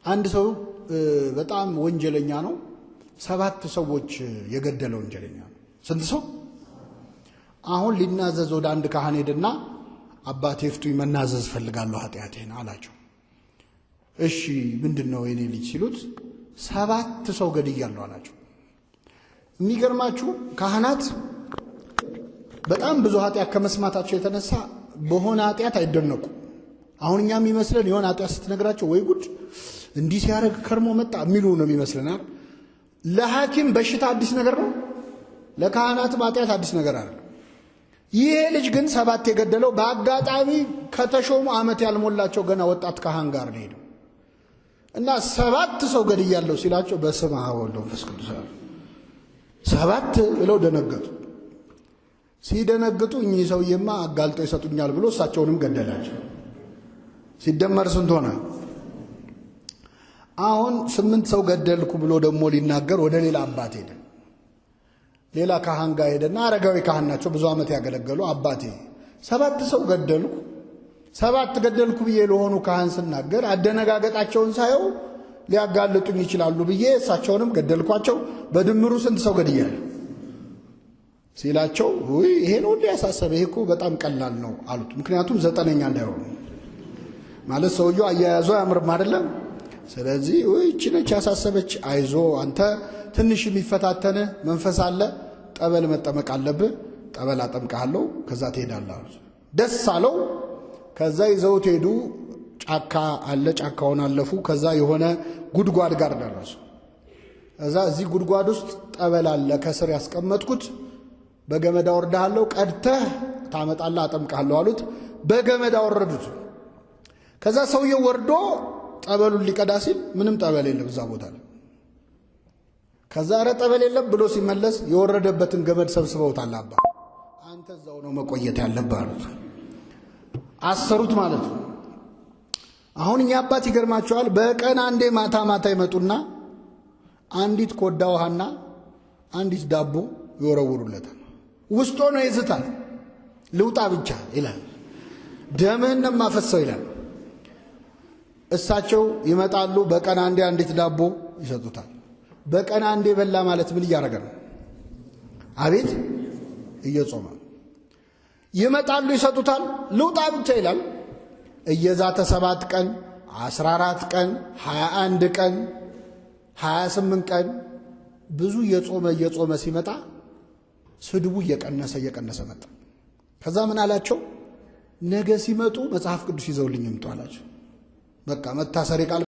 አንድ ሰው በጣም ወንጀለኛ ነው። 7 ሰዎች የገደለ ወንጀለኛ ነው። ስንት ሰው? አሁን ሊናዘዝ ወደ አንድ ካህን ሄደና አባቴ ፍቱኝ መናዘዝ ፈልጋለሁ ኃጢአቴን አላቸው። እሺ ምንድነው የኔ ልጅ ሲሉት 7 ሰው ገድያለሁ አላቸው። የሚገርማችሁ ካህናት በጣም ብዙ ኃጢአት ከመስማታቸው የተነሳ በሆነ ኃጢአት አይደነቁ። አሁን እኛ የሚመስለን የሆነ ኃጢአት ስትነግራቸው ወይ ጉድ እንዲህ ሲያደርግ ከርሞ መጣ የሚሉ ነው የሚመስለን አይደል? ለሐኪም በሽታ አዲስ ነገር ነው፣ ለካህናትም ኃጢአት አዲስ ነገር አይደለም። ይሄ ልጅ ግን 7 የገደለው በአጋጣሚ ከተሾሙ ዓመት ያልሞላቸው ገና ወጣት ካህን ጋር ነው የሄደው እና 7 ሰው ገድያለሁ ሲላቸው በስመ አብ ወወልድ ወመንፈስ ቅዱስ አሉ። 7 ብለው ደነገጡ። ሲደነግጡ እኚህ ሰውዬማ አጋልጠው ይሰጡኛል ብሎ እሳቸውንም ገደላቸው። ሲደመር ስንት ሆነ? አሁን 8 ሰው ገደልኩ ብሎ ደግሞ ሊናገር ወደ ሌላ አባት ሄደ። ሌላ ካህን ጋር ሄደና አረጋዊ ካህን ናቸው፣ ብዙ ዓመት ያገለገሉ። አባቴ 7 ሰው ገደልኩ፣ 7 ገደልኩ ብዬ ለሆኑ ካህን ስናገር አደነጋገጣቸውን ሳየው ሊያጋልጡኝ ይችላሉ ብዬ እሳቸውንም ገደልኳቸው። በድምሩ ስንት ሰው ገድያለሁ ሲላቸው ውይ ይሄን ሁሉ ያሳሰበ ይሄ እኮ በጣም ቀላል ነው አሉት። ምክንያቱም 9ኛ እንዳይሆኑ ማለት ሰውየው አያያዙ አያምርም አይደለም። ስለዚህ ውይ እቺ ነች ያሳሰበች፣ አይዞ አንተ ትንሽ የሚፈታተን መንፈስ አለ፣ ጠበል መጠመቅ አለብህ፣ ጠበል አጠምቅሃለሁ ከዛ ትሄዳለህ አሉት። ደስ አለው። ከዛ ይዘውት ሄዱ። ጫካ አለ፣ ጫካውን አለፉ። ከዛ የሆነ ጉድጓድ ጋር ደረሱ። ከዛ እዚህ ጉድጓድ ውስጥ ጠበል አለ ከስር ያስቀመጥኩት፣ በገመድ አወርድሃለሁ ቀድተህ ታመጣለህ አጠምቅሃለሁ አሉት። በገመድ አወረዱት። ከዛ ሰውየው ወርዶ ጠበሉን ሊቀዳ ሲል ምንም ጠበል የለም እዛ ቦታ ላይ። ከዛ ኧረ ጠበል የለም ብሎ ሲመለስ የወረደበትን ገመድ ሰብስበውታል። አባ አንተ እዛው ነው መቆየት ያለብህ አሉት። አሰሩት ማለት ነው። አሁን እኛ አባት ይገርማቸዋል። በቀን አንዴ ማታ ማታ ይመጡና አንዲት ኮዳ ውሃና አንዲት ዳቦ ይወረውሩለታል። ውስጥ ሆኖ ይዝታል። ልውጣ ብቻ ይላል። ደምህን ነው የማፈሰው ይላል። እሳቸው ይመጣሉ። በቀን አንዴ አንዲት ዳቦ ይሰጡታል። በቀን አንዴ በላ ማለት ምን እያደረገ ነው? አቤት እየጾመ። ይመጣሉ ይሰጡታል። ልውጣ ብቻ ይላል። እየዛተ 7 ቀን 14 ቀን 21 ቀን 28 ቀን ብዙ እየጾመ እየጾመ ሲመጣ ስድቡ እየቀነሰ እየቀነሰ መጣ። ከዛ ምን አላቸው? ነገ ሲመጡ መጽሐፍ ቅዱስ ይዘውልኝ ይምጡ አላቸው። በቃ መታሰሪ ቃል